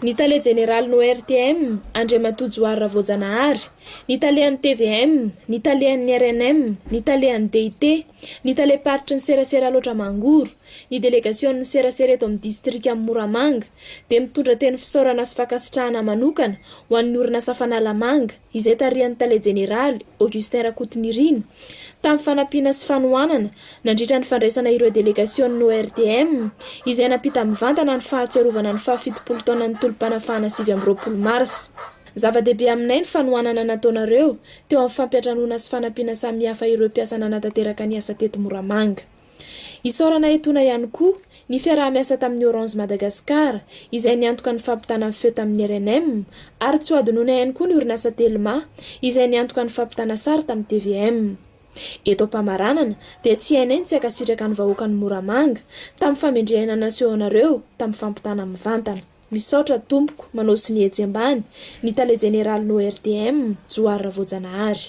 Ny Tale Jeneralin'ny ORTM, Andriamatoa Johary Ravoajanahary, ny Talehan'ny tvm, ny Talehan'ny rnm, ny Talehan'ny DIT, ny Talem-paritry ny serasera Alaotra Mangoro, ny Delegasionin'ny serasera eto amin'ny Distrikan'i Moramanga, dia mitondra teny fisaorana sy fankasitrahana manokana ho an'ny orinasa Fanalamanga, izay tarihan'ny Tale Jeneraly, Augustin Rakotonirina, tamin'ny fanampiana sy fanohanana nandritra ny fandraisana ireo delegasionin'ny ORTM, izay nampita mivantana ny fahatsiarovana ny fahafitopolo taonan'ny tolom-panafahana 29 marsa. Zava-dehibe aminay ny fanohanana nataonareo teo amin'ny fampiantranoana sy fanampiana samihafa ireo mpiasa nanatanteraka ny asa teto Moramanga. Isaorana etoana ihany koa ny fiaraha-miasa tamin'ny Orange Madagascar izay niantoka ny fampitana ny feo tamin'ny rnm ary tsy ho adinoina ihany koa ny orinasa Telma izay niantoka ny fampitana sary tamin'ny tvm. Eto am-pamaranana dia tsy hainay ny tsy hankasitraka ny vahoakan'i Moramanga tamin'ny famendrehana nasehonareo tamin'ny fampitana mivantana. Misaotra tompoko manao sonia etsy ambany ny tale jeneralin'ny ORTM, Johary Ravoajanahary.